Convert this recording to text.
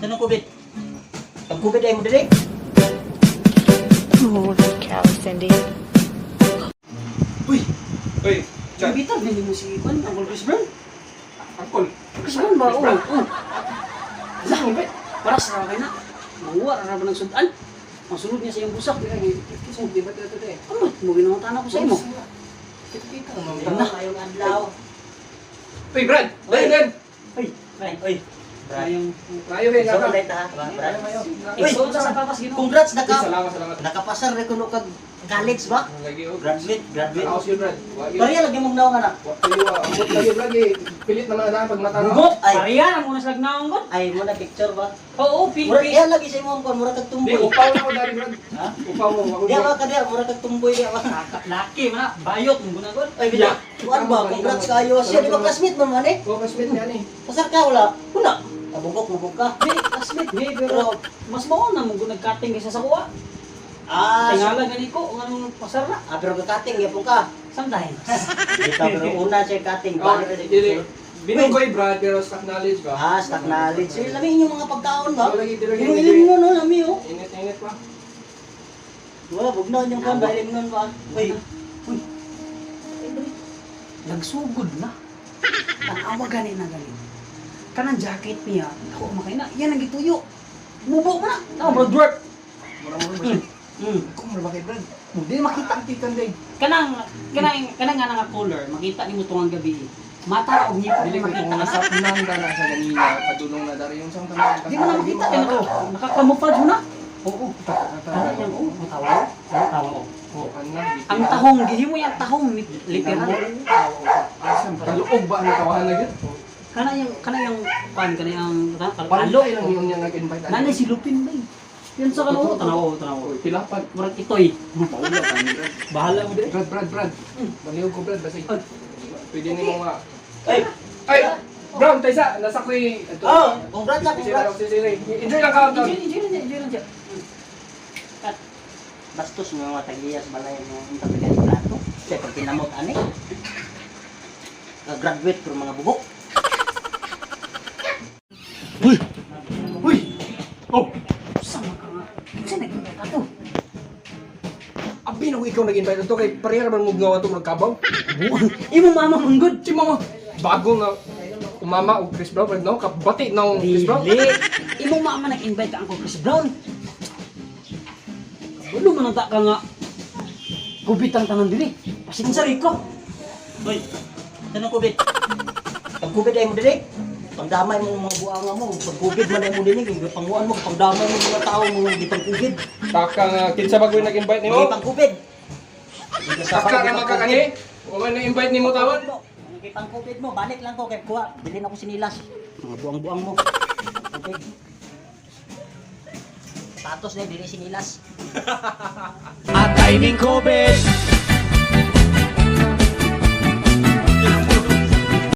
Tanong COVID. Pag COVID ay mo dili. Holy cow, Cindy. Uy! Uy! Chan! Bitan din mo si Kwan, Uncle Chris Brown. Angkol! Chris Brown ba? Chris Oo. Brown? Oo. Lah, para sa kay na. Manguha ra ba ng sudan? Ang sunod niya sa iyong busak. Di ba ito ito eh? Ano mo ginawatan ako sa imo? Kita-kita ang Ayun na. Ayong adlaw. Uy, Brad! Dahil, Brad! Ay, Ay, oy. Brad. Ayong Mayo kayo So, nga. ulit ha, Brad. Uy, sa sapatos Ginoo. Congrats Uy, naka salamat, salamat. nakapasar ra kuno kag college ba? Lagi, oh. Graduate, graduate. House yun, Brad. Wa yun. Pareha lagi mong naong anak. Wa kayo, ah. Ambot lagi, Brad, eh. Pilit naman na pag mata na. Bugot, Ay. pareha na muna sa lagnaong god. Ay mo na picture ba? Oo, pi Mura pi. iya lagi sa imong kon, mura kag Di, tumboy. upaw na ako dari, Brad. Ha? Upaw mo. Ako, Diya ba ka diya, mura kag tumboy diya ba? Laki man na, bayot mo guna god. Ay bitaw. Kuan ba, congrats kayo. Siya di ba classmate man man eh? Ko, classmate niya ni. Pasar ka wala? Una. Abugok mugok ka. Di, classmate di pero mas mao na mo nagkating kaysa sa kuha. Ah, Tingala gani ko nganong pasar na. ah pero kakating gyapon ka. Sometimes. Bitaw pero una siya cutting. Oh, Balik na siya dili. picture. Binunggoy, Brad, pero stock knowledge ba? Ah, stock knowledge. Eh, lami inyong mga pagkaon ba? Oh, lagi, lagi, Yung lagi. ilim nun, no, lami oh. Init-init pa. Wala, bugnaw yung kuan ba, ilim nun ba? Uy, Uy. Nagsugod na. Tanawa gani na gani. Kanang jacket niya, ako makay na. Yan ang gituyo. Mubo mo na. Tama bro, work. Mura mo ba siya? Ako, mura ba kay Brad? Hindi makita. Ang titan day. Kanang kanang kanang nga nga color, makita nimo tungang gabi. Mata og ngipon Dili ko makita kung na. nasa punan ka na sa ganina, padulong na dari yung sang tanan. Di mo na makita kay naka naka-camouflage mo na. Oo. Tama yan, oo. Tawa. Oo, tawa. Oo. Oh, Ang tahong, gihimo yung tahong, literal. Kaluog ba ang natawahan na yun? Kana yung kana yung pan kana yung Parang alo. lang yung niya nag-invite. Nanay si Lupin ba eh. Yun sa kano, tanaw, tanaw. Oy, pilapan. Murag itoy. Maula ka ni Brad. Bahala mo dire. Brad, Brad, Brad. Baliw ko, Brad. Basta Ay. pwede ni mo nga. ay. Ay! Brown, taysa! Nasa ko yung... Oh, congrats ah, congrats. Enjoy lang ka, Brad. Enjoy, enjoy lang siya, enjoy lang siya. Bastos nga mga tagiyas balay mo ang tabigan plato. Siya pag tinamot ani. Graduate pero mga bugok. Uy! Uy! Oh! Sama ka nga. Kinsa nag-invite ato? Abi na ko ikaw nag-invite ato kay pareha ra man mo gawa ato magkabaw. Buang. Imo mama manggod. Si mama, bago nga umama og Chris Brown, no? Kabati na og Chris Brown. Dili. Imo mama nag-invite ka Uncle Chris Brown. Kabalo man ang ta ka nga. Gubitang tanan diri. Pasig sa Rico. Uy, tanong COVID. Pag COVID ay mo dili. Pangdamay mo mga buanga mo, pag COVID man ay mo dili, panguan mo, pangdamay mo mga tao mo, di pang COVID. Taka nga kinsa ba ko'y nag-invite nimo? Di pang COVID. Taka ra man ka kani? Wa man na-invite nimo tawon? Di pang COVID mo, balik lang ko kay kuha, bilhin ako sinilas. Mga buang-buang mo. COVID. Patos na dili sinilas. Atay ning COVID.